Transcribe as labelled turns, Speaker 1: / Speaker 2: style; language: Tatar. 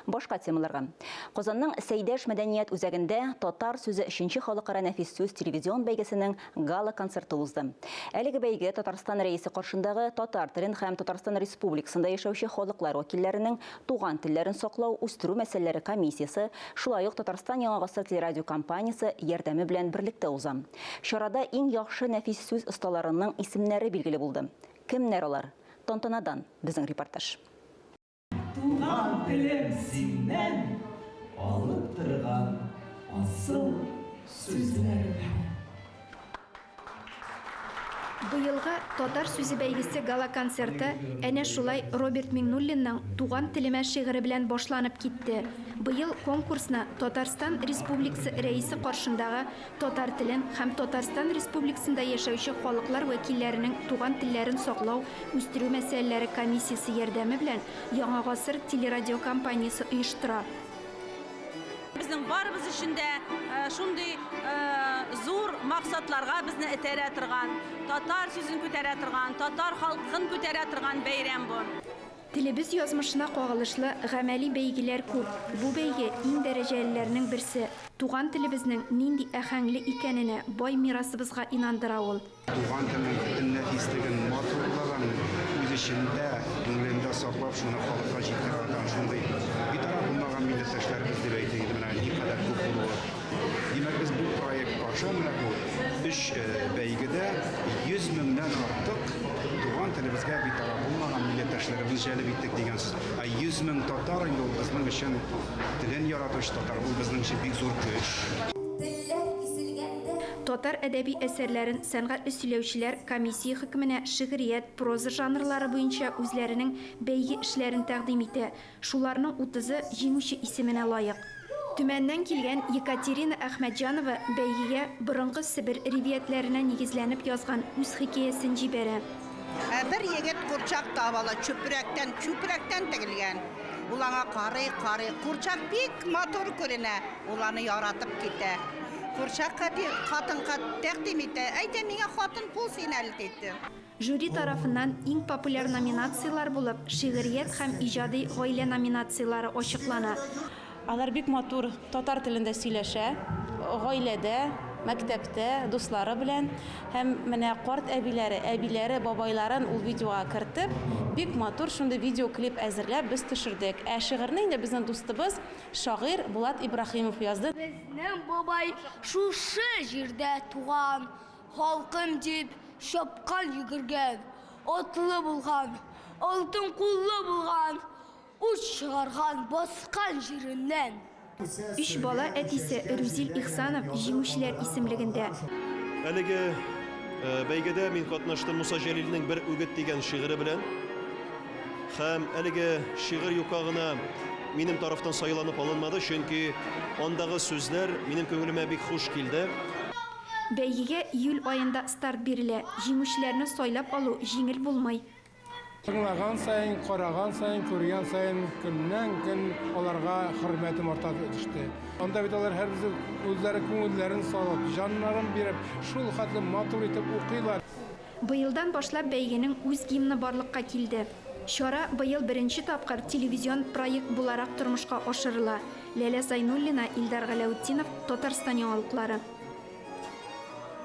Speaker 1: Башка темаларга. Казанның Сәйдәш мәдәният үзәгендә Татар сүзе өченче халыкара нәфис сүз телевизион бәйгесенең гала-концерты узды. Әлеге бәйге Татарстан Рәисе каршындагы татар телен һәм Татарстан Республикасында яшәүче халыклар вәкилләренең туган телләрен саклау, үстерү мәсьәләләре комиссиясе, шулай ук Татарстан Яңа гасыр телерадиокомпаниясе ярдәме белән берлектә уза. Чарада иң яхшы нәфис сүз осталарының исемнәре билгеле булды. Кемнәр алар? Тантанадан безнең репортаж.
Speaker 2: Туган телем синнән алып торган асыл сүзләрне.
Speaker 3: Быелгы Татар сүзе бәйгесе гала-концерты әнә шулай Роберт Миңнуллинның Туган телемә шигыре белән башланып китте. Быел конкурсны Татарстан Республикасы Рәисе каршындагы Татар телен һәм Татарстан Республикасында яшәүче халыклар вәкилләренең туган телләрен саклау, үстерү мәсьәләләре комиссиясе ярдәме белән Яңа гасыр телерадиокомпаниясе оештыра.
Speaker 4: Безнең барыбыз өчен дә шундый зур максатларга безне этәрә торган, татар сүзен күтәрә торган, татар халкын күтәрә торган бәйрәм бу.
Speaker 3: Телебез язмышына кагылышлы гамәли бәйгеләр күп. Бу бәйге, иң дәрәҗәлеләрнең берсе. Туган телебезнең нинди аһәңле икәненә, бай мирасыбызга инандыра ул.
Speaker 5: Туган телнең бөтен нәфислеген, матурлыгын үз эчендә, күңелендә саклап, шуны халыкка җиткерә алган шундый битараф булмаган милләттәшләребез дип әйтик инде, менә никадәр күп булуы. Димәк, без бу проект аша менә бу өч бәйгедә 100 меңнән артык туган телебезгә битараф булмаган милләттәшләребезне җәлеп иттек дигән сүз. Ә 100 мең татар инде ул безнең өчен телен яратучы татар, ул безнең өчен бик зур көч.
Speaker 6: Телләр киселгәндә.
Speaker 3: Татар әдәби әсәрләрен сәнгатьле сөйләүчеләр комиссия хөкеменә шигърият, проза жанрлары буенча үзләренең бәйге эшләрен тәкъдим итә. Шуларның утызы җиңүче исеменә лаек. Төмәннән килгән Екатерина Әхмәтҗанова бәйгегә борынгы Себер ривиятләренә нигезләнеп язган үз хикәясен җибәрә.
Speaker 7: Бер егет курчак таба ала, чүпрәктән, чүпрәктән тегелгән. Ул аңа карый, карый. Курчак бик матур күренә. Ул аны яратып китә. Курчакка хатынга тәкъдим итә. Әйдә, миңа хатын бул син әле, диде.
Speaker 3: Жюри тарафыннан иң популяр номинацияләр булып Шигърият һәм Иҗади гаилә номинацияләре ачыклана.
Speaker 8: Алар бик матур татар телендә сөйләшә, гаиләдә, мәктәптә, дуслары белән. Һәм менә карт әбиләре, әбиләре, бабайларын ул видеога кертеп, бик матур шундый видеоклип әзерләп без төшердек. Ә шигырьне инде безнең дустыбыз, шагыйрь Булат Ибраһимов язды.
Speaker 9: Безнең бабай шушы җирдә туган. Халкым дип чапкан йөгергән, Атлы булган, алтын куллы булган, Ут чыгарган баскан җиреннән.
Speaker 3: Өч бала әтисе Рүзил Ихсанов җиңүчеләр исемлегендә.
Speaker 10: Әлеге бәйгедә мин катнаштым Муса Җәлилнең Бер үгет дигән шигыре белән. Һәм әлеге шигырь юка гына минем тарафтан сайланып алынмады, чөнки андагы сүзләр минем күңелемә бик хуш килде.
Speaker 3: Бәйгегә июль аенда старт бирелә. Җиңүчеләрне сайлап алу җиңел булмый.
Speaker 11: Тыңлаган саен, караган саен, күргән саен көннән-көн аларга хөрмәтем арта төште. Анда бит алар һәрберсе үзләре күңелләрен салып, җаннарын биреп, шул хәтле матур итеп укыйлар.
Speaker 3: Быелдан башлап бәйгенең үз гимны барлыкка килде. Чара быел беренче тапкыр телевизион проект буларак тормышка ашырыла. Ләлә Зайнуллина, Илдар Галәүтдинов, Татарстан яңалыклары.